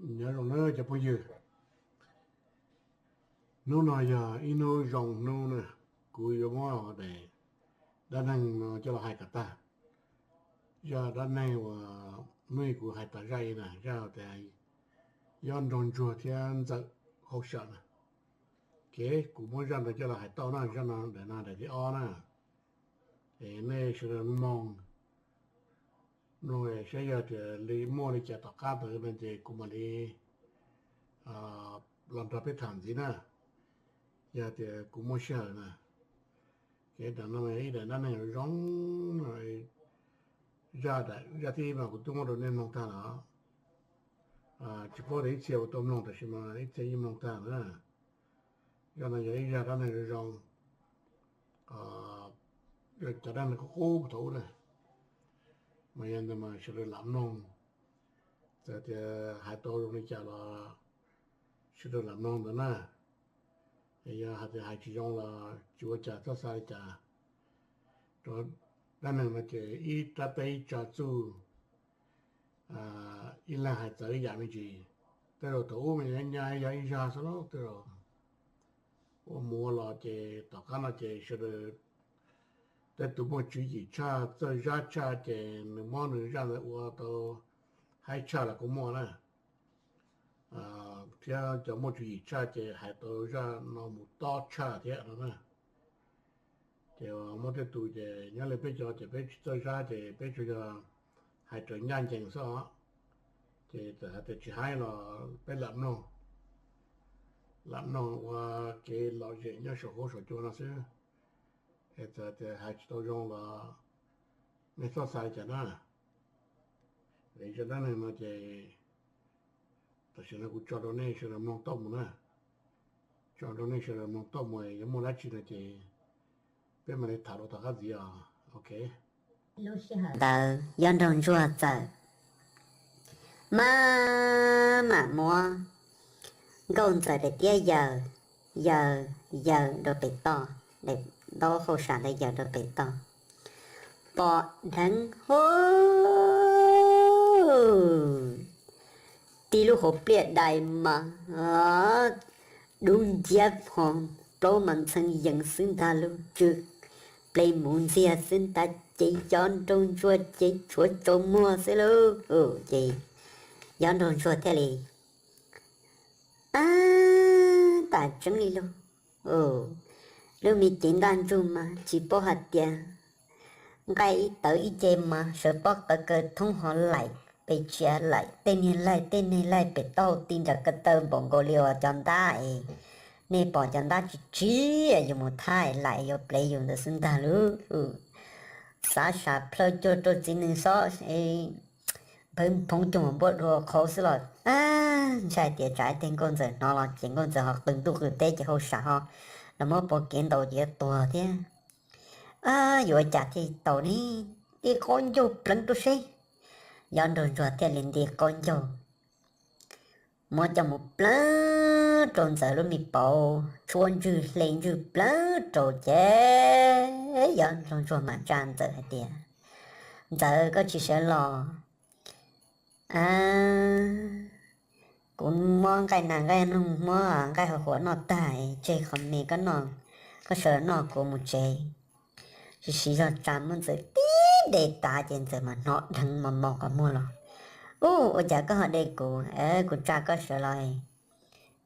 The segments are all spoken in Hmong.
Nyob zoo nawb cov phooj ywg, hnub no yog ib hnub zoo hnub na, kuv yuav muab daim dab neeg no coj los hais kom tag. Zaj dab neeg uas hnub i kuv hais tas zaj i na, zaj tias Yob Nraug Ntsuag thiab Ntxawm Hauj Sam na. Kev kuv muab zaj no coj los hais tau na, zaj no daim no daim thib ob na. Es nej sawv daws mloog, mloog saib yog tias li muaj li cas tom qab ntawd no ces kuv mam li los nrog peb tham ntxiv na, yog tias kuv muaj sij hawm na. Kev no ib daim dab neeg zoo, zaj, zaj thib ib mas kuv twb muab rau nej mloog tag lawm. Tsis paub tias ib txhia ua tau mloog, tab sis mas ib txhia yeej mloog tag na. Zaj no yog ib zaj dab neeg zoo, cov dab neeg qub qub thaum ub na, mas yog ntawd mas sawv daws lam mloog. Txawm tias hais tau zoo li cas los sawv daws lam mloog ntawd na. Yog hais tias hais tsis zoo los tsis ua cas, txhob xav li cas. Rau dab neeg no ces ib rab teb ib tsa txuj, ib leeg hais txawv ib yam me ntsis. Tej zaum thaum ub me nyuam nyaj yog ib zaj xwb los tej zaum ua mus ua los ces tom qab no ces sawv daws tej tus muaj tswv yim tshaj, txawj zab tshaj ces nws muab nws zaj ntawd ua tau haib tshaj los kuj muaj na. Thiab cov muaj tswv yim tshaj ces hais tau zaj no mus tob tshaj thiab no na. Ces muaj tej tus ces nyob li peb cov ces peb tsis txawj zab ces peb tsuas yog hais raws ncaj ncees xwb os. Ces txawm hais tias tsis haib los peb lam mloog, lam mloog ua kev lom zem nyob saum huab saum cua no xwb. Es txawm tias hais tsis tau zoo los nej txhob xav li cas na. Es zaj dab neeg no ces tam sim no kuv tso rau nej sawv daws mloog tau mus na. Tso rau nej sawv daws mloog tau mus, yog muaj dab tsi no ces peb mam li tham rau tom qab ntxiv os. Ok. Lub sij hawm ntawd Yob Nraug Ntsuag txawm maj mam muab Nkauj Ntxawm daim tiab yaws, yaws, yaws rau pem toj, daim ntaub hauj sam ntawd yaws rau pem toj. Pom dheev hauv tib lub hauv pliaj dais mas dub nciab ho plaub mas ntxhee yees xwb ntag, lub tsw ples mus ntxiag xwb ntag ces Yob Nraug Ntsuag ces tshuav tsaus muag xwb lauj. Ces Yob Nraug Ntsuag thiaj li, ab, tas tseeb li lauj. Lub me cev ntaj ntsug mas tsis paub hais tias nqaij ib tawv ib ce mas sawv pob qawv kaw thoob ho laim pes tsia laim tej niag laij tej niag laij pem taub hau ti nram ko taw npaum nkaus li uas cov ntab es nej pom cov ntab tsis tsis yus mus thab laim yuav plev yus ntawd xwb ntag lauj. Xav sam plhaw cuag rau txiv neej xob nphawv phoov coog npuab dua qhauv xwb los ntshai tias tsam ib teg Nkauj Ntxawm hnov los ces Nkauj Ntxawm ho qw ntuj qw teb ces hauj sam ho los muab pov kev ntaus ces yuav tuag thiab. Yuav ua cas thiaj tau ne, nti qaub ncaug pleev rau seb. Yob Nraug Ntsuag thiaj li nti qaub ncaug muab coj mus pleev rau Ntxawm lub me pauv, tshuab ntswg hle ntswg pleev rau ces Yob Nraug Ntsuag mam tsa Ntxawm hais tias, Ntxawm, koj tsis sawv los? Kuv muab nqaij nas nqaij noog muab nqaij hauv huam noj tag, tseg qhov me koj noj, koj sawv los noj kuv mus tsev. Siv siv zog tsa muab Ntxawm tib de tav ces Ntxawm mas hnov dheev mos mos qhov muag los. Ub, ua cas koj ho de kuv? Kuv tsa koj sawv los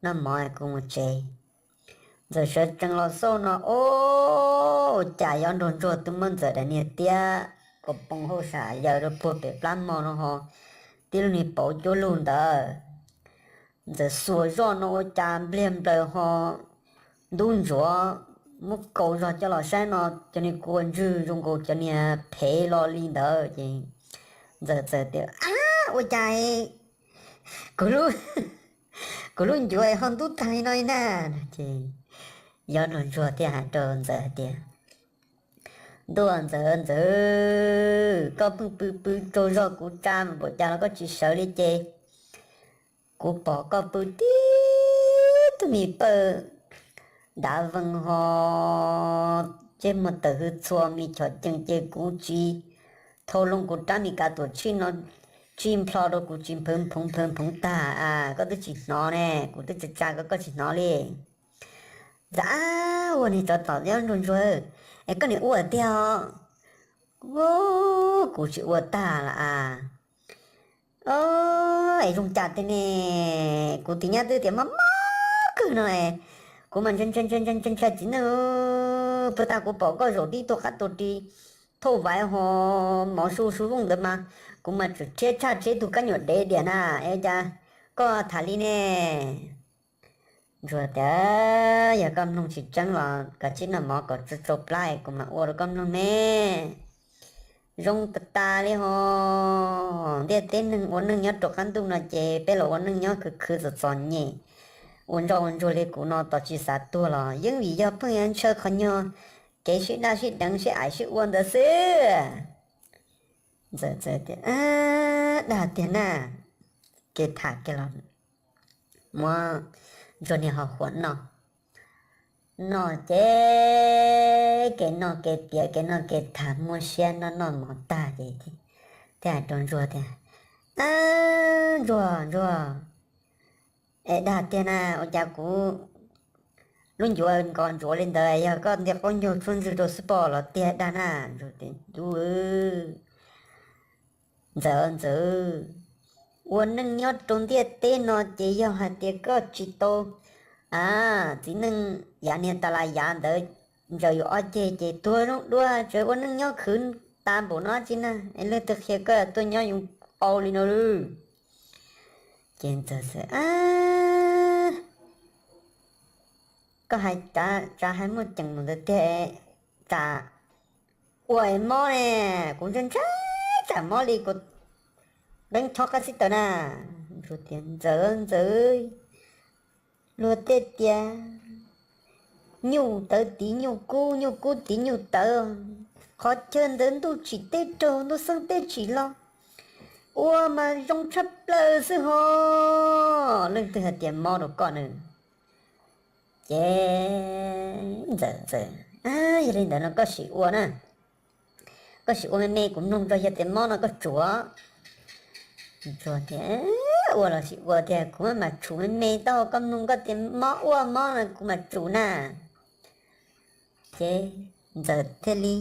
noj mov kuv mus tsev. Ntxawm sawv tsees los xauj no, ub, ua cas Yob Nraug Ntsuag twb muab Ntxawm daim niag tiab uas poob hauj sam yaws rau puag pem plab mog no ho, tib lub niag pauv cuab lug ntawd. Ntxawm xuas zoj no ua cas npliag nplaws ho ntub ntsuav, muab kaus zog coj los saib no cov niag kua ntswg zoo nkaus cov niag phev lo li ntawd ces Ntxawm txawm tias, Ab, ua cas kuv lub ncuav ho ntub tag li no li na? Ces Yob Nraug Ntsuag thiaj hais rau Ntxawm hais tias, Ntuj, Ntxawm, Ntxawm, koj pheej pw pw tsaug zog kuv tsa mas npaum cas los koj tsis sawv li ces kuv pom koj pw tib tug me pawj dav vees ho tseb muag tawm hwj txhua me chom cees ces kuv tsis thau loo kuv rab Mes Kas tuam tshij no tsij nplho rau kuv tsis nphwv nphoov nphoov tag a, koj twb tsis hnov ne, kuv twb tsa tsa koj koj tsis hnov li. Ntxawm, ab, ua niag tsov tom nyob Ntsuag Ntsuag, es koj niag ua tiag os. Kuv tsis ua tag los as. Es zoo cas tiag ne, kuv tus nyab twb tias mob mob kawg no es kuv mas ntshai ntshai ntshai ntshai ntshai txiv neej. Puag ta kuv pom koj zaum tib tug qab tus ris thauj vaiv ho mov su su vooj ntawd mas kuv mas tseem rhiab tshaj rhiab tug kab nyuam dev diam na, es cas koj tham li ne? Ntsuag tias, yog koj mloog tsis tseeb los kav tsij noj mov kom tsau tsau plab es kuv mam ua rau koj mloog ne. Zoo tas tas li ho. Ntiaj teb neeg ua neej nyob rau qab ntuj no ces peb los ua neej nyob khwv khwv txom txom nyem, ua ntsoj ua ntsuag li kuv no tos tsis xav tuag los yeej vim yog pheej yuav ntshaw qhov nyuag kev sib daj sib deev sib aim sib ua ntawd xwb. Ntxawm txawm tias, dag tiag na. Kev tham kev los muab Ntsuag niag ho huam noj, noj ces kev noj kev piav kev noj kev tham muaj siab noj noj mov tag ces thiaj hais rau Ntsuag tias, ab, Ntsuag Ntsuag, es dag tiag na, ua cas kuv lub ncuav nkos ntsuav li ntawd, yog koj nti qaub ncaug tshuab ntswg rau xwb pob los tiag dag na. Ntsuag tias, tub, Ntxawm Ntxawm, ua neej nyob rau ntiaj teb no ces yog hais tias koj tsis tau, a, txiv neej yav niag tas las yav ntawd ntsaws yus ob ceg ces tuag zoo dua, tseem ua neej nyob khwv tas npaum no tsi na, es leej twg qhia koj tuaj nyob yus qau li no lawm? Ces Ntxawm xav, ab, koj hais tsav hais muaj ceem mus ntawd tiag, tsam ua es mob ne, kuv ntshai ntshai tsam mob li kuv nqeeb chob qab xib taws na. Ntsuag tias, Ntxawm Ntxawm, luag tej tias nyuj tawv tiv nyuj kub, nyuj kub tiv nyuj tawv, qhov chaw ntawd ntuj tsim teb raug ntuj xeeb teb tsim los, ua mas zoo tshaj plaws xwb ho. Leej twg hais tias mob rau koj na? Ces Ntxawm Ntxawm, yog li ntawd no koj sim ua na, koj sim ua me me kuv mloog tso, yog tias mob no koj tsuav. Ntsuag tias, ua los sim ua tiag, kuv maj mam tsum me me taub hau koj mloog, koj tias mob ua mob no kuv mam tsum na. Ces Ntxawm thiaj li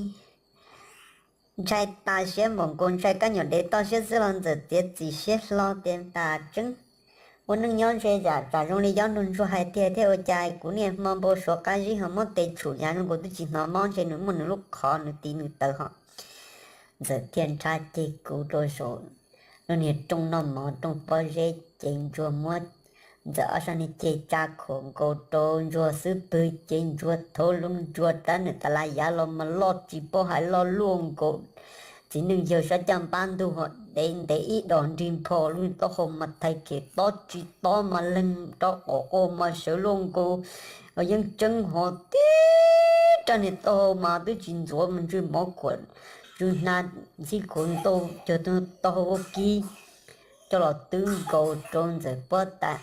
ntshai tas siab npaum nkaus ntshai kab nyuam dev toj siab xwb los Ntxawm txiav txim siab hlo tias tas tseeb, ua neej nyob ntshe tsam zoo li Yob Nraug Ntsuag hais tiag thiab ua cas kuv niaj hmo npau suav qab zib ho muab tes tshum hnyav zoo nkaus twb tsis hnov mob, ntshe nws muaj nws lub qhov nws tiv nws tawv ho. Ntxawm thiaj nrhab ceg kuv rau saum lub niag rooj noj mov rooj pob zeb ces Ntsuag muab Ntxawm ob sab niag ceg tsa khuam nkaus rau Ntsuag xub pwg ces Ntsuag thauv lub Ntsuag rab nws tas las yav los mas loj tsis paub hais loj luaj nkaus txiv neej yawg sab caj npab ntug ho dev ntev ib dos nrig npho lub taub hau mas thais khem tob tsis tob mas leeg rau qom qau mas sawv luaj nkaus yeeb tseeb ho tib rab niag taub hau mas twb tsis ntxuav mas ntswj mov khuam ntswj hnav ntxhib khuam tau cog taub hau ua kib coj los twb nkaus rau Ntxawm pob tais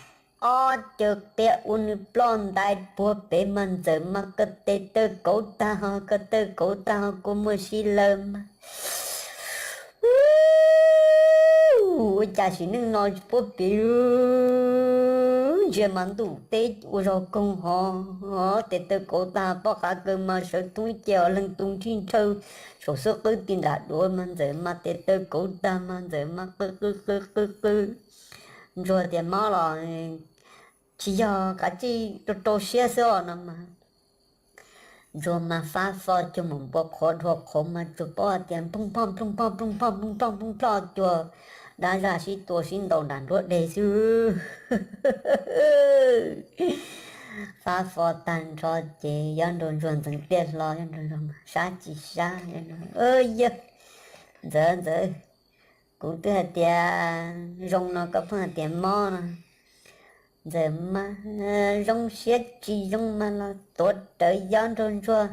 ob caw qia ua nws ploj ntais puag pem mas Ntxawm mas ko tes taw kauv tag ho ko taw kauv tag ho kua muag si lawm mas ua cas sim neej no puab pem ntsia mas ntuj teb ua zog koog ho tes taw kauv tag pob qav kaws mas sawv thoob ib ce os leeg tu nrhij nrhawj saum xub qwb ti nram duav mas Ntxawm mas tes taw kauv tag mas Ntxawm mas qw qw qw qw qw. Ntsuag tias mob los tsis yog, kav tsij rau rau siab xwb os no mas Ntsuag mas fab fo cuag mus npua qhuav dhua qhuav mas tsuas paub hais tias nplooj npoj nplooj npoj nplooj npoj nplooj nplooj nplooj cuag dab zaj sib tua sib ntaus nram nruab deg xwb. Fab fo tag nrho ces Yob Nraug Ntsuag ntxeev tiaj hlo, Yob Nraug Ntsuag mas sab tsis sab, yawg, Ntxawm Ntxawm, kuv twb hais tias zoo no koj pheej hais tias mob no. Ntxawm mas zoo siab tsis zoo mas los tuav rawv Yob Nraug Ntsuag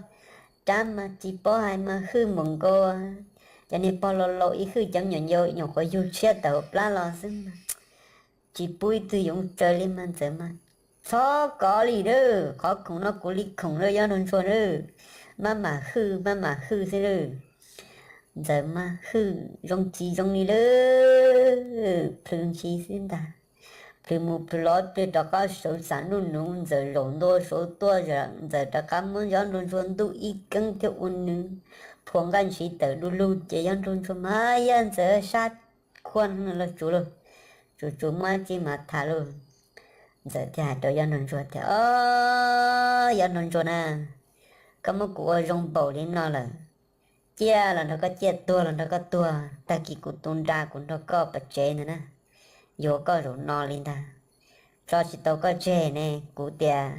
rab mas tsis paub hais mas hwj mus nkaus cov niag pog laus laus ib hwj cov me nyuam yaus nyuam qhuav yug tshiab tawm hauv plab los xwb mas tsis pub ib tug yoov tsaws li mas Ntxawm mas txhob kov li lawm, qhov khoom no kuv li khoom lawm Yob Nraug Ntsuag lawm, maj mam hwj maj mam hwj xwb lawm. Ntxawm mas hwj zoo tsis zoo li lawm, plhws ntsis xwb ntag. Plhws mus plhws los ib pliag rov qab sawv xam nuj nuv, Ntxawm zaum ntua saud tuaj, Ntxawm rov qab muab Yob Nraug Ntsuag ntuj ib keeb thiab ua nws phua nqaij ntshiv tawm du lug ces Yob Nraug Ntsuag mas yog Ntxawm sab khua los tsuv, tsuv tsuv muab txij mas tham lug. Ntxawm thiaj hais rau Yob Nraug Ntsuag tias, Au, Yob Nraug Ntsuag na, koj muab kuv ua zoo npaum li no lawm, ciaj los nrog koj ciaj, tuag los nrog koj tuag, tag kis kuv tu nra kuv nrog koj pov tsev ntag na. Yuav koj zaum no li ntag, tso tsis tau koj tseg ne. Kuv tias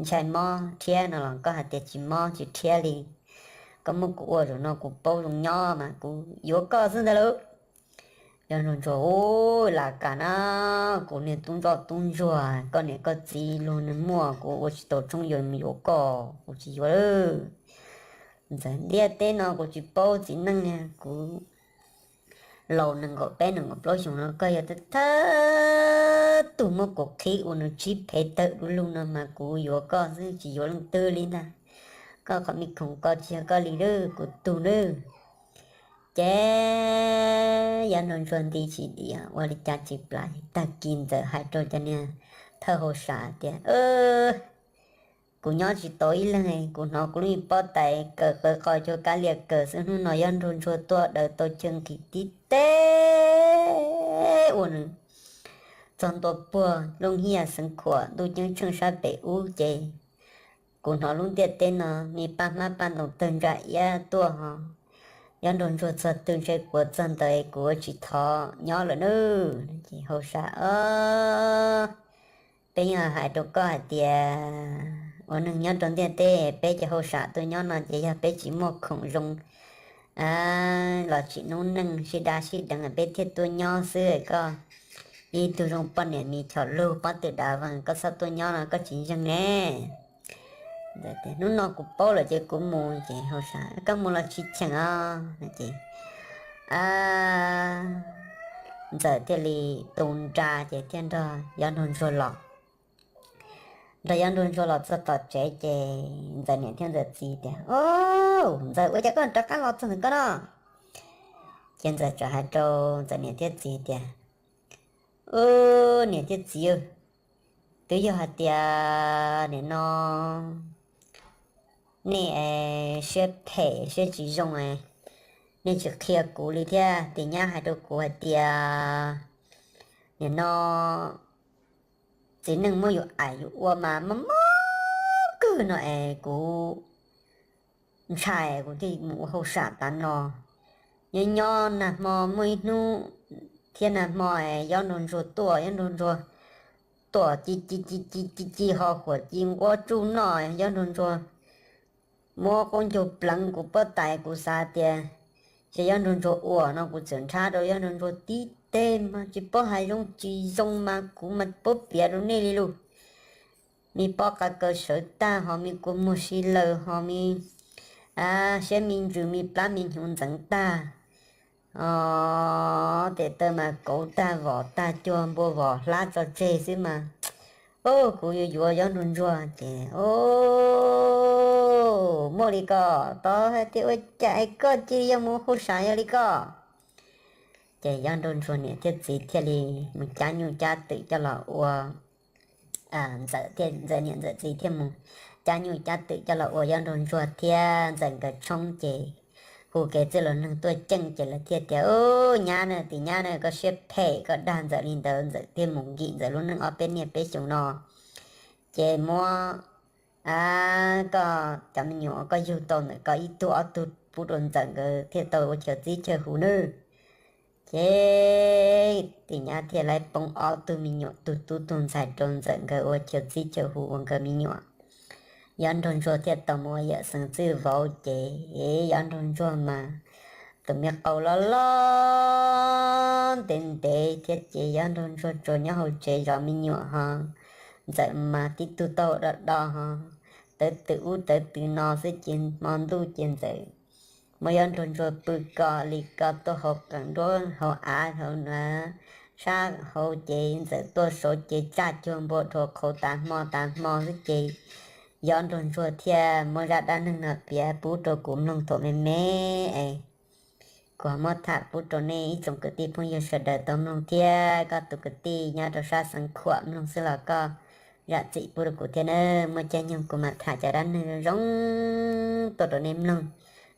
ntshai mob rhiab no los koj hais tias tsis mob tsis rhiab li. Koj muab kuv ua zaum no kuv paub zoo nyob mas kuv yuav koj xwb ntag lauj. Yob Nraug Ntsuag, Ub, lam kam na, kuv niag tub ntsoj tub ntsuag, koj niam koj txiv luag nws muaj, kuv ua tsis tau tshoob yuav mus yuav koj, kuv tsis yuav lawm. Ntxawm, Ntiaj teb no kuv tsis paub txiv neej, kuv laus nees nkaum peb nees nkaum plaub xyoos no, koj yog thawj tug muab kuv qhib ua nws tsib phev tawm du lug no mas kuv yuav koj xwb tsis yuav leej twg li ntag. Koj qhov me khoom ko tsis yog koj li lawm, kuv tug lawm. Ces Yob Nraug Ntsuag nti tsis dim, ua li cas tsis plam. Tag kis Ntxawm hais rau cov niag thawj hauj sam tias, Kuv nyob tsis tau ib leeg, kuv hnov kuv lub pob tais kaws qawv qos cuag kab lia kaws xwb, hnub no Yob Nraug Ntsuag tuaj daws tau chaw nqhis tib teb ua nws txog ntua puag lub hiaj xeev khuam ntuj ceeb tsheej sab pem ub ces kuv hnov lub ntiaj teb no me paj hmab paj ntoos tawg ntsa iab tuaj ho. Yob Nraug Ntsuag txog twg ntshe kuv txog ntawd, kuv ua tsis thov nyob lawm nawb. Ces hauj sam, Peb yeej hais rau koj hais tias ua neeg nyob rau ntiaj teb, peb cov hauj sam tuaj nyob no ces yog peb tsis muaj khoom zoo los tsim noob neej sib dab sib deev peb thiaj tuaj nyob xwb. Koj ib tug zoo poj niam mis chom lug pob tw dav vees, koj txhob tuaj nyob no koj tsis ntseeg ne. Hnub no kuv paub lawm ces kuv mus. Ces hauj sam, Koj mus los tsis cheem os. Ces Ntxawm thiaj li tu nra ces thiaj nrog Yob Nraug Ntsuag los. Nrog Yob Nraug Ntsuag los txog tom tsev ces Ntxawm niam thiab Ntxawm txiv tias, Au, Ntxawm, ua cas koj rov qab los txog ntawm koj no? Ces Ntxawm txawm hais rau Ntxawm niam thiab txiv tias, Au, niam thiab txiv, twb yog hais tias nim no nej siab phem siab tsis zoo, nej tsis qhia kuv li thiab. Tis nyab hais rau kuv hais tias nim no txiv neej muab yus aim yus ua mas mob mob kawg no es kuv ntshai kuv thiaj mus ua hauj sam tav no. Nyob nyob nag hmo muaj ib hnub thiab nag hmo es Yob Nraug Ntsuag tuaj, Yob Nraug Ntsuag tuam ci ci ci ci ci ci ho huam ci nquab tsuj noj, Yob Nraug Ntsuag muab qaub ncaug pleev kuv pob tais, kuv xav tias ces Yob Nraug Ntsuag ua no kuv txawm nrhab rau Yob Nraug Ntsuag tib teg mas tsis paub hais zoo tsis zoo mas kuv mas paub piav rau nej li lus. Me pob qa kaw sawv tag ho me kua muag si laws ho me siab me ntsws me plab me hnyuv ntxeev tag, o, tes taw mas kauv tag vom tag cuag npua vom hlab tso tseg xwb mas. O, kuv yuav yuav Yob Nraug Ntsuag ces, o, muaj li ko, tod hais tias ua cas es koj cia li yuav mus hauj sam yog li ko. Ces Yob Nraug Ntsuag niam thiab txiv thiaj li mus cab nyuj cab twm coj los ua, Ntxawm niam Ntxawm txiv thiaj mus cab nyuj cab twm coj los ua Yob Nraug Ntsuag thiab Ntxawm nkawd tshoob ces hu kev txwj laus neeg tuaj ceeb ces lawv thiaj tias, Ub, nyab na, tis nyab na, koj siab phem koj dag Ntxawm li ntawd, Ntxawm thiaj mus nkim Ntxawm lub neej ob peb niaj peb xyoos no. Ces muab koj cov me nyuam koj yug tau ntawm koj ib tug ob tug pub rau Ntxawm nkawd thiaj tau ua chaw txib chaw hu nawb. Ces tis nyab thiaj li poob ob tug me nyuam tug tub tug ntxhais rau Ntxawm nkawd ua chaw txib chaw hu ua nkawd me nyuam. Yob Nraug Ntsuag thiaj tau mus ua yawm xeev txwj vauv ces Yob Nraug Ntsuag mas tus me qau loj loj ntev ntev thiab ces Yob Nraug Ntsuag tsuas nyob hauv tsev zov me nyuam ho Ntxawm mas tib tug taub hau do do ho tawv twm ub tawv twm no xwb ces hmo ntuj ces Ntxawm muab Yob Nraug Ntsuag pw ko li ko tuaj hauv qees nruab hauv av hauv na, sab hauv ces Ntxawm tuaj saud ces tsaj cuag npua dhau qhauv tas hmo tas hmo xwb ces Yob Nraug Ntsuag thiaj muab zaj dab neeg no piav pub rau kuv mloog thaum me me es kuv ho muab tham pub rau nej ib tsoom kwv tij phooj ywg sawv daws tau mloog thiab. Koj tus kwv tij nyob rau sab xeev khuam mloog xwb los koj zam txim pub rau kuv thiab nawb. Muaj caij nyoog kuv mam tham cov dab neeg zoo tuaj rau nej mloog.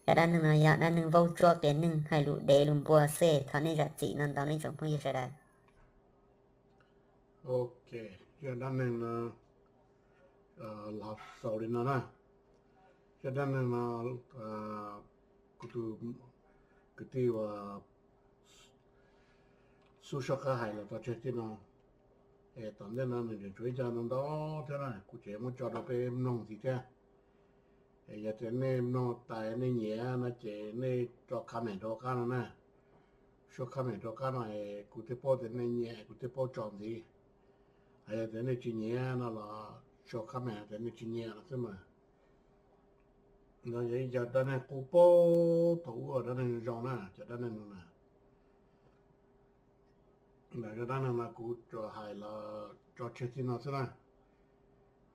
Zaj dab neeg no yog dab neeg vaub tsuab qias neeg hais lus dev lus npua xwb, thov nej zam txim no ntau nej tsoom phooj ywg sawv daws. Ok, zaj dab neeg no los xaus li no na. Zaj dab neeg no kuv tus kwv tij uas xub soj qab hais los tso tseg txij no. Es tom ntej no nws tseem tshuav ib co ntau ntau thiab na, kuv tseem muab tso rau peb mloog ntxiv thiab. Es yog tias nej mloog tas nej nyiam no ces nej tso comment rau qab no na. Tso comment rau qab no es kuv thiaj paub tias nej nyiam, kuv thiaj paub tso ntxiv. Hos yog tias nej tsis nyiam no los tso comment tias nej tsis nyiam no xwb mas. No yog ib co dab neeg qub paub thaum ub, dab neeg zoo na, cov dab neeg no na. Zaj dab neeg no kuv tsuas hais los tso tseg txij no xwb na.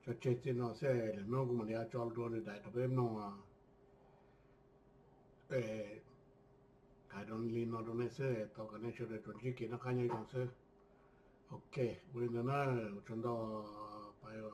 Tso tseg txij no xwb, lwm hnub kuv mam li tso dua lwm daim rau peb mloog. Hais li no rau nej xwb, thov kom nej sawv daws tsuas ntsib kev noj qab nyob zoo xwb. Ok, ua li ntawd na, ua tsaug ntau, pais.